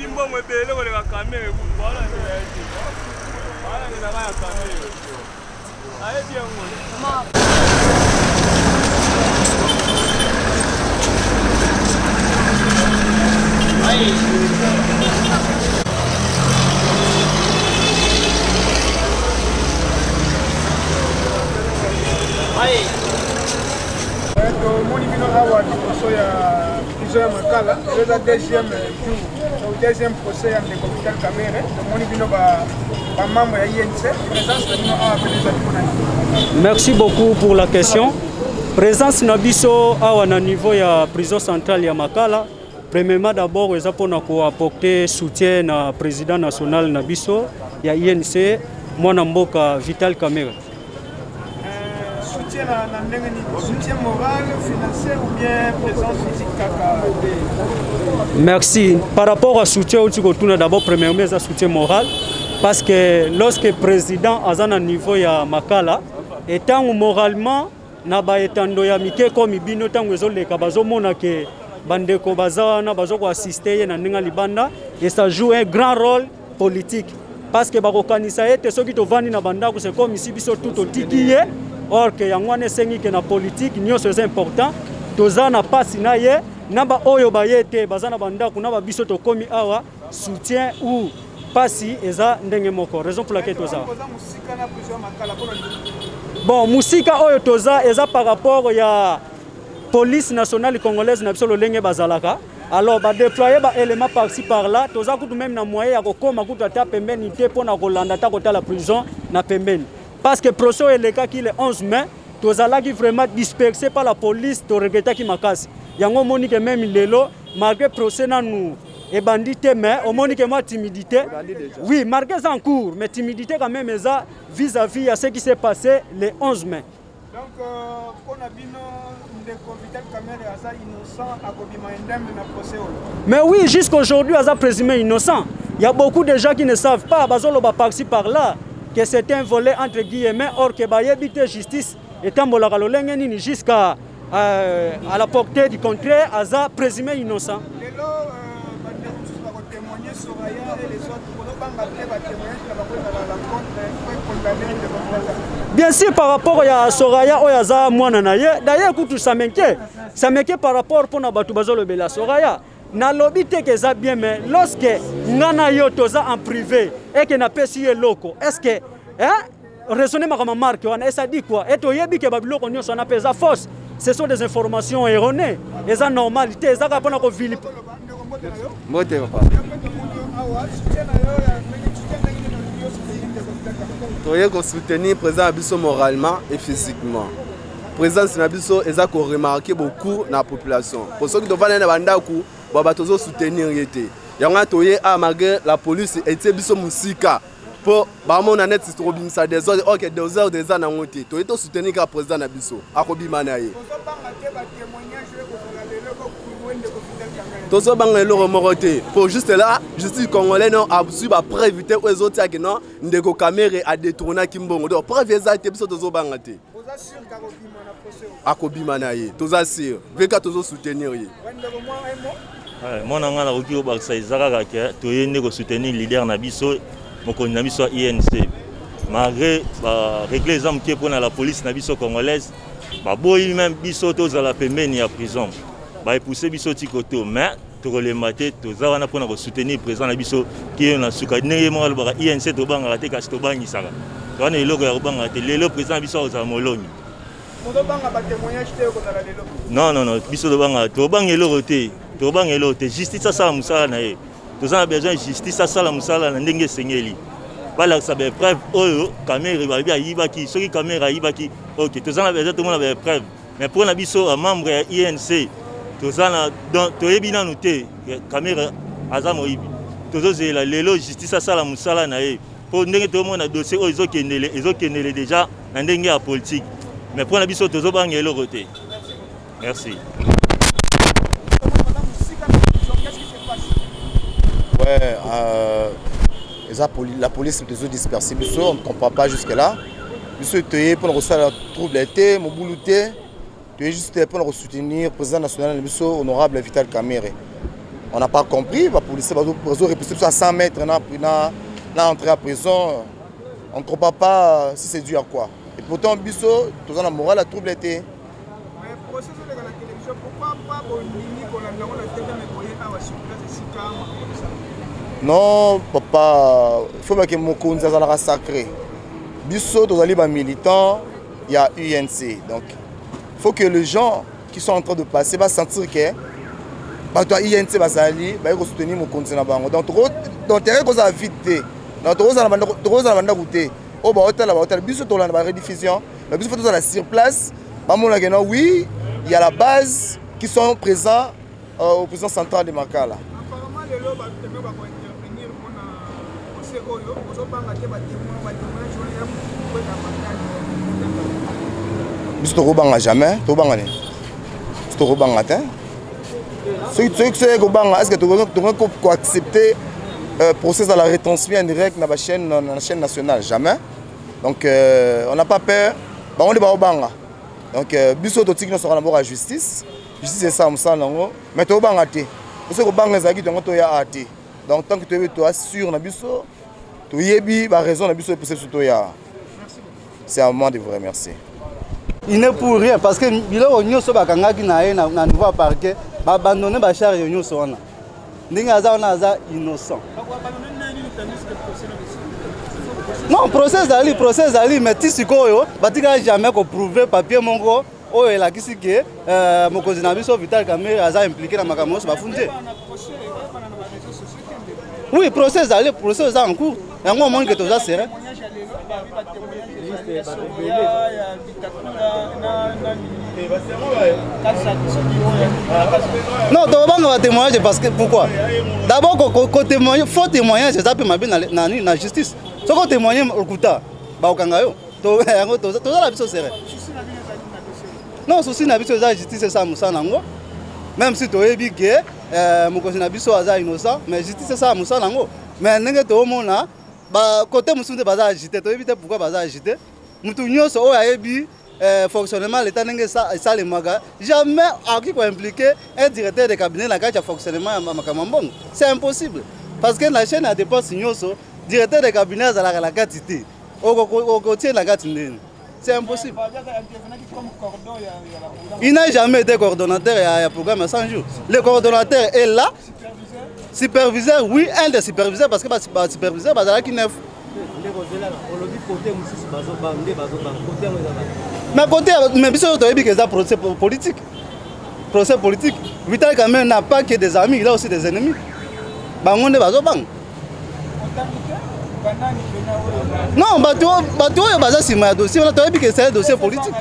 Ayibi mbongo ebele koleka Kamerhe kutu. Balandela ye te. Balandelaka ya Kamerhe. Ayebi yango. Tomoni bino awa liboso ya prison ya Makala, lelo eza deuxième jour, donc deuxième procès ya ndeko Vital Kamerhe. Tomoni bino bamembre ya INC, présence na bino awa pene ezali mpona nini? Merci beaucoup pour la question. Présence na biso awa na niveau ya prison centrale ya Makala, premièrement d'abord eza mpona koapporter soutien na président national na biso ya INC, mwana mboka Vital Kamerhe. Soutien na ndenge nini? Soutien moral, financier ou bien présence physique kaka? Merci. Par rapport à soutien outi kotuna, d'abord premièrement eza soutien moral, parce que lorsque président aza na niveau ya Makala, etango moralement na baetando ya mike komi bino, ntango ezoleka bazomona ke bandeko baza wana bazokoassiste ye na ndenge ya libanda, et ça joue un grand rôle politique, parce que bakokanisa ete soki tovandi na bandako, c'est comme si biso tout totiki ye. Or ke yango wana esengi ke na politique nyonso eza important. Toza na pasi na ye na baoyo baye te, baza na bandako, na babiso tokomi awa, soutien ou pasi eza ndenge moko, raison pour laquelle toza. Bon, mosika oyo toza eza par rapport ya police nationale congolaise na biso, lolenge bazalaka. Alors badéploye baélément par-ci par-là, toza kutu même na moyen ya kokóma kutu ata pembeni te mpo na kolanda ata kotala prison na pembeni, parce que procès oyo elekaki le 11 mai, tozalaki vraiment dispersé par la police, toregretaki makasi. Yango omoni ke même lelo, malgré procès nanu ebandi te, mais omoni ke mwa timidité, oui, malgré eza en cours, mais timidité quand même eza vis-à-vis ya ce qui s'est passé le 11 mai. Donc mpona bino, ndeko Vital Kamerhe aza innocent, akobima indemne na procès oyo? Mais oui, jusqu'aujourd'hui aza présumé innocent. Il y a beaucoup de gens qui ne savent pas, bazoloba par-ci par-là que c'est un volet entre guillemets, or que bayebi te justice etambolaka lolenge nini. Jusqu'à à la portée du contraire, aza présumé innocent. Lelo bandeko mosusu bakotémoigne, Soraya et les autres, kozobanga te batémoignage na bango ezala la contre po condamner ndeko Vital? Bien sûr, par rapport ya Soraya oyo aza mwana na ye, d'ailleurs kutu ça m'inquiète, ça m'inquiète par rapport mpona bato bazolobela Soraya. Nalobi te ke eza bien, mais lorsque nga na yo toza en privé eke napesi yo eloko, est ce que, hein, raisonner makambo marke wana, esa dit quoi? E toyebi ke babiloko nyonso wana mpe eza fausse, ce sont des informations erronées, eza normal te, eza kaka mpona kovili. Mbote papa. Toye kosoutenir président na biso moralement et physiquement. Présence na biso eza koremarquer beaucoup na population, po soki tovandi na bandako ba bato tozosoutenir ye te. Yango wana toye a malgré la police etie biso mosika mpo bamona neti tokobimisa désordre, or ke désordre eza nango te. Toye tosoutenir kaka président na biso, akobima na ye. Tozobanga eloko moko te, po juste là justice congolais non azwi bapreuve te oyo ezotiaki non ndeko Kamerhe adetournaki mbongo. Donc preuve eza te, biso tozobanga te, akobima na ye, toza sûr veka tozosoutenir ye. Mwana ngai nakoki kobakisa eza kaka ke toye nde kosoutenir leader na biso, mokonzi na biso ya INC, malgré barègle eza moke mpona la police na biso congolaise. Baboyi même biso tozala pembeni ya prison, baepousse biso ti koto, mais tokolemba te, toza wana mpona kosoutenir président na biso kiyo na suka. Ndenge moko alobaka, INC tobangaka te, kasi tobangisaka. Wana eloko ya kobangaka te. Lelo président na biso akozala molongi. Ozobanga batémoignage te ekozala lelo? Non, non, non, biso tobanga, tobanga eloko te, tobanga eloko te. Justice asala mosala na ye. Toza na besoin justice asala mosala na ndenge esengeli, balakisa baepreuve oyo Kamerhe balobi ayibaki. Soki Kamerhe ayibaki, ok, toza na besoin tomona baepreuve. Mais mpo na biso bamembre ya INC, toza na, donc toyebi nanu te Kamerhe aza moyibi. Tozozela lelo justice asala mosala na ye, mpo ndenge tozomona dossier oyo ezokendele, ezokendele déjà na ndenge ya politique. Mais mpo na biso tozobanga eloko te. Merci. Ouais, la police toujours dispersé biso, on ne comprend pas jusque là. Biso toye mpona kosala trouble te, mobulu te, toye juste mpona kosoutenir président national na biso, honorable Vital Kamerhe. On n'a pas compris, ba policiers bazo repousser biso à 100 mètres na na na entrée à prison. On ne comprend pas si c'est dû à quoi. Et pourtant biso toza na morale ya trouble te. Non papa, faut que mokonzi azalaka sacré. Biso tozali ba militants ya UNC. Donc faut que les gens qui sont en train de passer va sentir que bato ya inc bazali baye kosoutenir mokonzi na bango donc donc terrain ekozala vide te donc tokozala na bandako te oyo baotala baotala biso tolanda barediffusion mais biso fo tozala sur place bamonake no oui il y a la base qui sont présents euh, au président central de makala biso tokobanga jamais tobanga nini biso tokobanga te soki soki kobanga est ce que tokoki koaccepter euh, procès à la retransmis en direct na bachaîne na chaîne nationale? Jamais. Donc euh, on n'a pas peur, bango nde baobanga. Donc euh, biso totiki nyonso kaka na mboka ya justice. Justice esala mosala nango, mais tobanga te. Soki kobanga ezalaki tongo toya a te. Donc tant que toyebi, toassure na biso, toyebi baraison na biso epuse biso toya. C'est à moi de vous remercier. Il n'est pour rien, parce que biloko nyonso bakangaki na ye na nouveau parquet, baabandonne bacharge nyonso wana. Ndenge aza wana, aza innocent. Non, procès ezali, procès ezali, mais ti sikoyo batikala jamais koprouve papier moko oyo elakisi ke euh, mokonzi na biso Vital Kamerhe aza impliqué na makambo nyonso bafundi ye. Oui, procès ezali, procès eza en cours. Yango omoni ke toza serein. Non, tokobanga batémoignage parce que pourquoi? D'abord, kotémoigne faux témoignage eza mpe mabe na, na justice. Soki otémoigne lokuta, bakokanga yo. Yango tozala biso serein. Non, souci na biso eza justice esala mosala nango. Même si toyebi ke euh, mokonzi na biso aza innocent, mais justice esala mosala nango. Mais ndenge toomona bakote mosusu nde baza agité, toyebi te pourquoi baza agité. Motu nyonso oyo ayebi euh, fonctionnement l'état ndenge esalemaka, jamais akoki koimplike un directeur de cabinet na kati ya fonctionnement ya makambo ya mbongo. C'est impossible, parce que na chaîne ya dépense nyonso, directeur de cabinet azalaka na kati te. Okotie na kati ndeni? C'est impossible. Il n'a jamais été coordonnateur ya programme à 100 jours. Le coordonnateur est là. Superviseur, oui, un des superviseurs, parce que basuperviseur bazalaki neuf. Mais côté, mais biso toyebi ke eza procès politique, procès politique. Vital Kamerhe n'a pas que des amis, il a aussi des ennemis. Bango nde bazobanga. Non, bato oyo baza nsima ya dossier wana, toyebi ke c'est un dossier politique.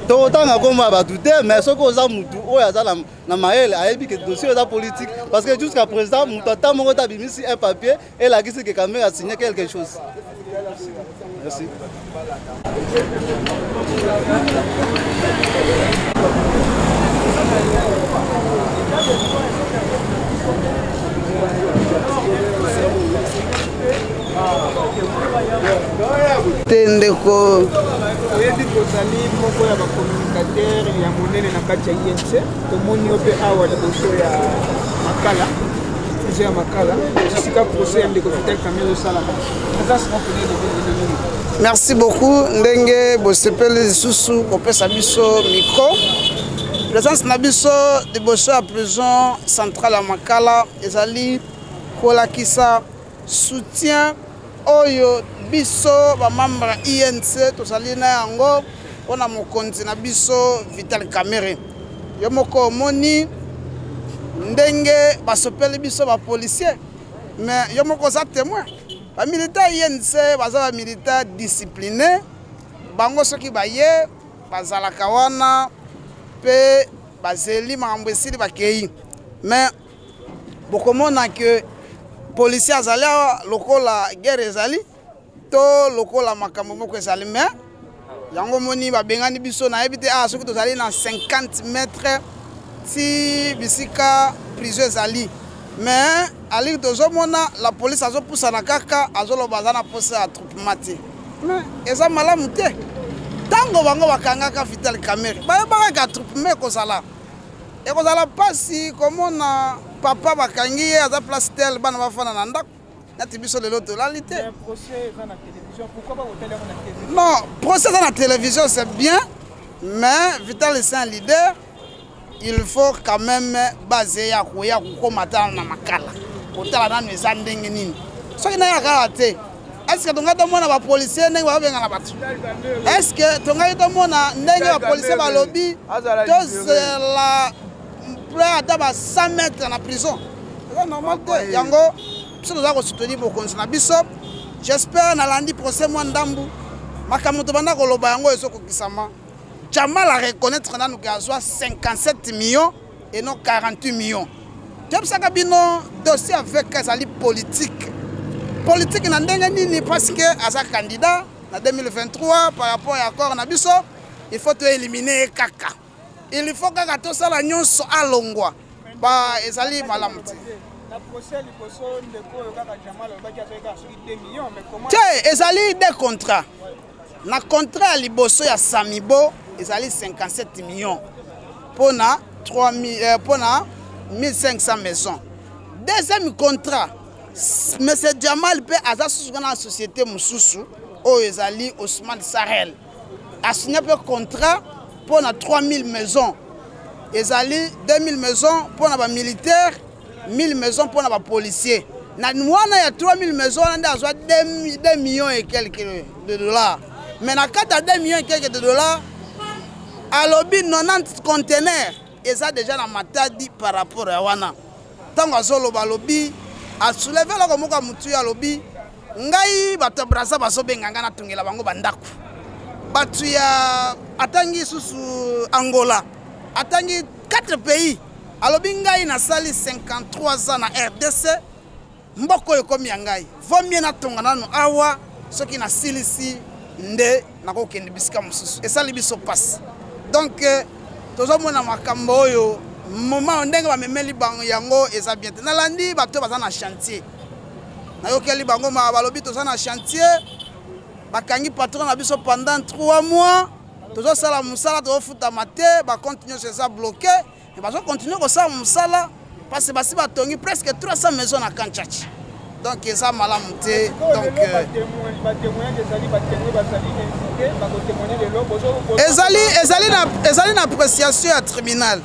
Tokotanga kombo ya bato te, mais soki oza mutu oyo aza na mayele, ayebi ke dossier eza politique, parce que jusqu'à présent moto ata moko te abimisi un papier elakisi ke Kamerhe a signé quelque chose. Merci. Te ndeko, oyebi kozali moko ya bacommunicateur ya monene na kati ya INC. Tomoni yo mpe awa liboso ya Makala, prison ya Makala, esika procès ya ndeko Vital Kamerhe ezosalama. Présence moko nini? Merci beaucoup ndenge bosepeli lisusu kopesa biso micro. Présence na biso liboso ya prison centrale ya Makala ezali kolakisa soutien oyo biso bamembre ya INC tozali na yango mpona mokonzi na biso Vital Kamerhe. Yo moko omoni ndenge basopeli biso bapolicier, mais yo moko oza témoin. Bamilitaire INC baza bamilitaire discipliné. Bango soki baye, bazalaka wana mpe bazeli makambo esili, bakei. Mais bokomona ke policier azali awa lokola guerre ezali to lokola makambo moko ezali. Mais yango moni babengani biso, nayebi te. Ah, soki tozali na 50 mètre ti bisika prison ezali, mais alingi tozomona la police azopusana kaka, azoloba aza na posa ya attroupement te. Mais eza malamu te. Ntango bango bakangaka Vital Kamerhe, bayebaka attroupement ekozala, ekozala mpasi komona. Papa bakangi ye aza place tel, bana bafanda na ndako. Nati biso lelo tolali te. Non, procès eza na télévision, c'est bien, mais Vital, c'est un leader. Il faut quand même base ya koya kokoma ata na Makala, kotala nanu eza ndenge nini. Soki nayaka kaka te, est-ce tongai tomona bapolicier ndenge babengana bato? Est-ce tongai tomona ndenge bapolicier balobi tozela plein ata ba 100 mètres na prison? Eza normal te. Yango biso toza kosoutenir bokonzi na biso. J'espère nalandi procès mwa ndambu, makambo tobanda koloba yango ezokokisama. Jamal a reconnaître nanu ke azwa 57 millions et non 48 millions. Toyebisaka bino dossier avec ezali politique. Politique na ndenge nini? Parce que aza candidat na 2023. Par rapport ya accord na biso, il faut toéliminer ye kaka, il faut kaka tosala nyonso alongwa. Ba ezali malamu te. Na procès liboso, ndeko oyo kaka Jamal alobaki azwaki kaka soki 2 millions, mais comment? Te, ezali deux contrats. Na contrat ya liboso ya Samibo ezali 57 millions mpona 3 mpona 1500 maisons. Deuxième contrat, monsieur Jamal mpe aza susu na société mosusu oyo ezali Osman Sarel, asigne mpe contrat mpona 3000 maisons. Ezali 2000 maisons mpona bamilitaire, 1000 maisons mpona bapolicier. Na wana ya 3000 maisons wana nde azwa 2 millions et quelques de dollars. Mais na kati ya 2 millions et quelques de dollars, alobi 90 conteneurs eza déjà na Matadi. Par rapport ya wana, ntango azoloba, alobi, asoulève eloko moko ya motu, alobi: ngai bato ya Braza bazobenga ngai natongela bango bandako, bato ya, atangi susu Angola, atangi 4 pays. Alobi: ngai nasali 53 ans na RDC, mboka oyo ekomi ya ngai, vaut mieux natonga nanu awa, soki nasilisi nde nakokende bisika mosusu. Esali biso mpasi. Donc tozomona makambo oyo moment ndenge bamemeli bango yango eza bien te. Nalandi bato baza na chantier, nayokeli bango ma balobi: toza na chantier, bakangi patron na biso pendant 3 mois, tozosala mosala, tozofutama te, bacompte nyonso eza bloqué, mais bazocontinue kosala mosala parce basi batongi presque 300 maison na Camp Tshatshi. Donc eza malamu te. Donc batémoignage ezali, batémoin bazali invité, bakotémoigne lelo. Ezali na appréciation ya tribunal.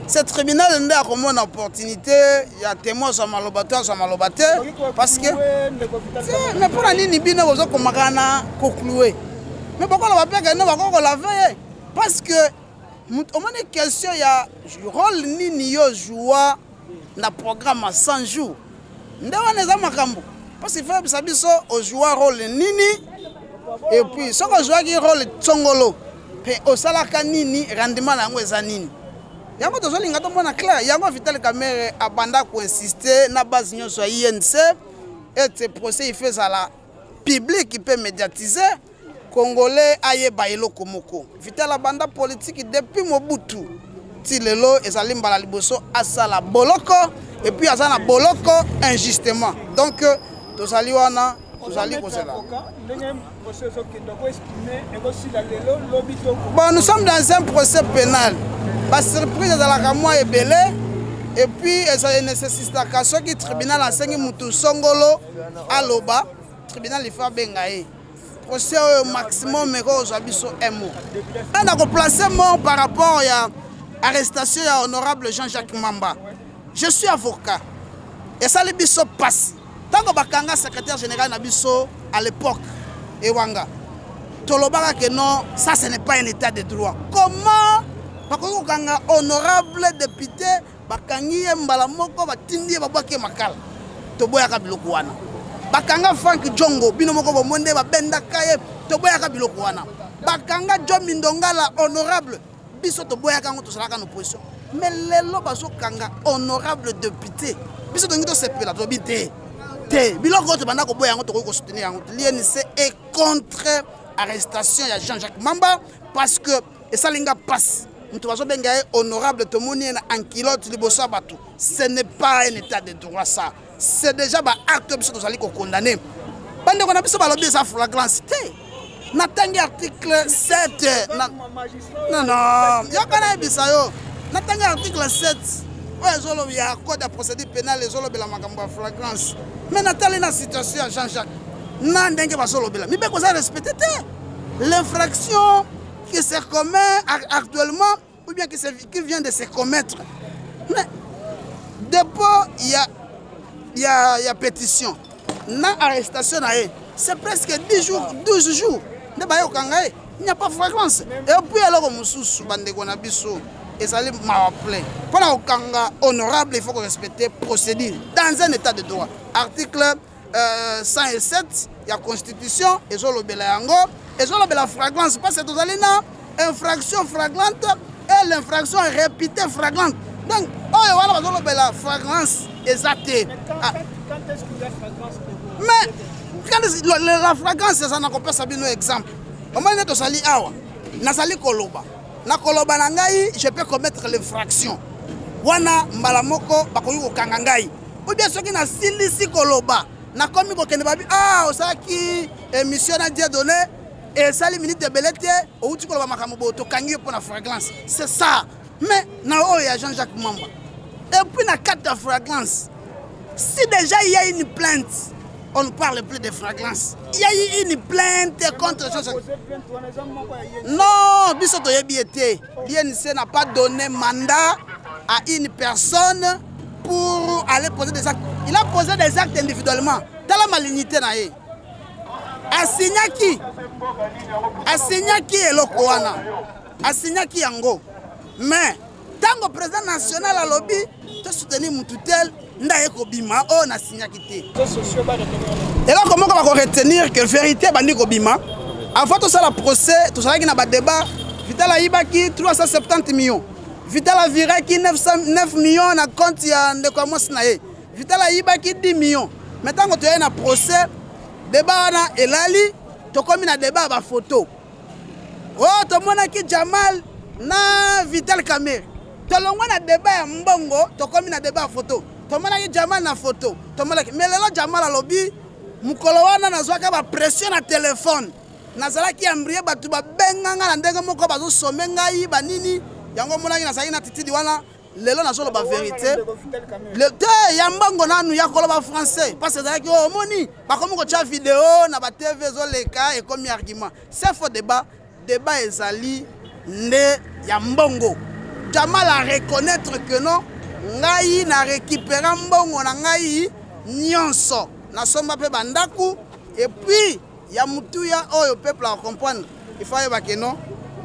Ce tribunal nde akomona opportunité ya témoin azwa maloba to azwa maloba te. Parce que, mais mpona nini bino bozokomaka na koclouer? Mais bokoloba mpe kende bakokolaver ye, parce que omoni question ya rôle nini yo joua na programme ya 100 jours nde wana eza makambo. Parce que faut biso ojoua rôle nini, et puis soki ozwaki rôle tsongolo mpe osalaka nini, rendement na yango eza nini? Yango tozolinga tomona clair. Yango Vital Kamerhe abanda koinsiste na base nyonso ya UNC ete procès il faut ezala public mpe médiatise, Congolais ayeba eloko moko. Vital abanda politike depuis Mobutu ti lelo, ezali mbala liboso asala boloko, et puis aza na boloko injustement. Donc tozali wana, tozali kozela. Bon, nous sommes dans un procès pénal, basurprise ezalaka mwa ebele, et puis ezali nécessitaka soki tribunal asengi mutu songolo aloba, tribunal il faut abenga ye. Procès oyo maximum ekozwa biso un mot na koplace mot par rapport ya arrestation ya honorable Jean-Jacques Mamba. Je suis avocat, esali biso pasi. Ntango bakanga secrétaire général na biso à l'époque Ewanga, tolobaka ke non, ça ce n'est pas un état de droit. Comment bakoki kokanga honorable député, bakangi ye mbala moko, batindi ye, babwaki ye Makala? Toboyaka biloko wana. Bakanga Frank Jongo, bino moko bomoi nde babendaka ye, toboyaka biloko wana. Bakanga Diomi Ndongala honorable, biso toboyaka yango, tozalaka na opposition. Mais lelo bazokanga honorable député, biso tolingi tosepela? Tolobi te, te, biloko oyo tobanda koboya yango, tokoki kosoutenir yango. L'UNC est contre arrestation ya Jean-Jacques Mamba, parce que esali nga mpasi, moto bazobenga ye honorable, tomoni ye na en culotte liboso ya bato. Ce n'est pas un état de droit, ça c'est déjà baacte biso tozali kocondamner. Bandeko na biso balobi eza flagrance te. Natangi article 7 na... Non, non, yoka, nayebisa yo, natangi article 7. oyo ezoloba ya code ya procédure pénale ezolobela makambo ya flagrance. Mais natali na situation ya Jean-Jacques na ndenge bazolobela mibeko eza respecté te. L'infraction qui se commet actuellement ou bien qui vient de se commettre, mais dépôt ya pétition na arrestation na ye, c'est presque 10 jours, 12 jours nde bayokanga ye. Il n'y a pas flagrance. Et puis eloko mosusu, bandeko na biso, ezali mawa plein. Mpona kokanga honorable, il faut korespecter procédure dans un état de droit. Article 107 ya constitution ezolobela yango, ezolobela flagrance, parce que tozali na infraction flagrante et l'infraction répétée flagrante. Donc oyo wana bazolobela flagrance eza te. Ah. Mais quand la flagrance eza, na kopesa bino exemple, omoni nde tozali awa, nazali koloba, na koloba na ngai je peux commettre l'infraction wana, mbala moko bakoki kokanga ngai. Ou bien soki nasilisi koloba, nakomi kokende, babi: "Ah, osalaki émission na Dieudonné, esali minute ebele te, outi koloba makambo boye, tokangi yo mpo na flagrance." C'est ça. Mais na oyo ya Jean-Jacques Mamba, et puis na kati ya flagrance, si déjà il y a une plainte, on ne parle plus de flagrance. Il y a eu une plainte contre Jean-Jacques. Non, biso toyebi ye te. L'UNC n'a pas donné mandat à une personne pour aller poser des actes. Il a posé des actes individuellement. Tala malignité na ye, asignaki eloko wana, asignaki yango. Mais ntango président national alobi tosoutenir mutu tel, nde aye kobima oyo nasignaki te. Eloko moko bakoretenir que vérité ebandi kobima. Avant tosala procès, tozalaki na badébat: Vital ayibaki 370 millions, Vital aviraki 9 millions na compte ya ndeko ya mwasi na ye, Vital ayibaki 10 millions. Mais ntango toyai na procès, débat wana elali, tokomi na débat ya bafoto oyo tomonaki Jamal na Vital Kamerhe. Tolongwa na débat ya mbongo, tokomi na débat ya foto. Tomonaki Jamal na foto, tomonaki. Mais lelo Jamal alobi: "Mokolo wana nazwaka bapression na telefone, nazalaki embrouillé, bato babenganga na ndenge moko, bazosome ngai banini, yango omonaki nazalaki na titidi wana." Lelo nazoloba vérité te ya mbongo nanu ya koloba français, parce ezalaki oyo omoni bakomi kotya video na batv, ezoleka, ekomi argument. C'est faux débat. Débat ezali nde ya mbongo. Jamal a reconnaître que non, ngai na récupéra mbongo na ngai nyonso, nasomba mpe bandako. Et puis ya mutuya oyo peuple acomprendre, il faut ayeba ke non,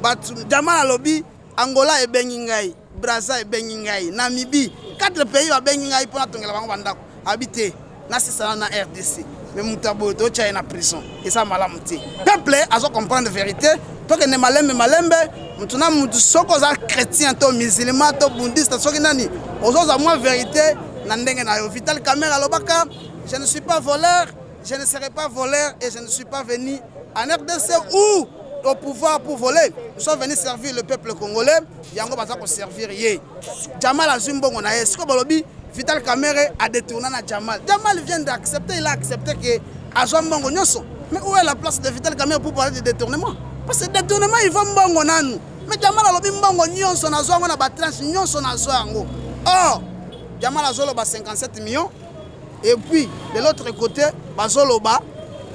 bato, Jamal alobi: "Angola ebengi ngai, Braza ebengi ngai, Namibie, quatre pays babengi ngai mpo natongela bango bandako." Abi te, nasisana na RDC. Mais moto ya boye, totya ye na prison, eza malamu te. Peuple azo comprendre vérité. Tokende malembe malembe. Mutu na mutu, soki oza chrétien to musulman to bouddhiste, soki nani, ozozwa mwa vérité na ndenge na yo. Vital Kamerhe alobaka: "Je ne suis pas voleur, je ne serai pas voleur et je ne suis pas venu en RDC ou au pouvoir pour voler. Nous sommes venus servir le peuple congolais." Yango baza koservir ye. Jamal azwi mbongo na ye. Sikoyo balobi Vital Kamerhe a détourné na Jamal. Jamal vient d'accepter, il a accepté que azwa mbongo nyonso. Mais où est la place de Vital Kamerhe pour parler de détournement? Parce que détournement, il faut mbongo nanu. Mais Jamal alobi: "Mbongo nyonso nazwa yango na batranche nyonso, nazwa yango." Or Jamal azoloba 57 millions et puis de l'autre côté bazoloba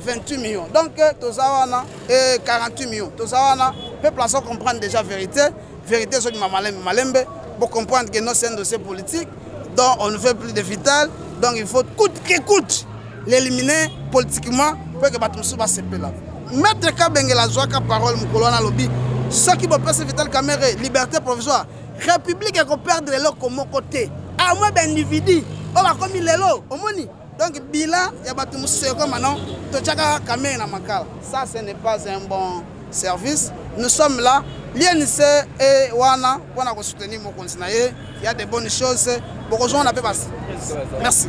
28 millions. Donc toza wana et 48 millions, toza wana. Peuple azo comprendre déjà vérité. Vérité ezobima malembe malembe. Pour comprendre que non, c'est un dossier politique dont on ne veut plus de Vital. Donc il faut coûte que coûte l'éliminer politiquement pour que bato mosusu basepela. Maître Kabengela azwaka parole mokolo wana, alobi: "Soki bopesi Vital Kamerhe liberté provisoire, république ekoperdre eloko moko te, à moins baindividu oyo bakomi lelo." Omoni, donc bilan ya bato mosusu ekoma non, totiaka Kamerhe na Makala. Ça, ce n'est pas un bon service. Nous sommes là, l'UNC e wana mpona kosoutenir mokonzi na ye. Ya de bonnes choses, bokozonga na mpe basi. Merci.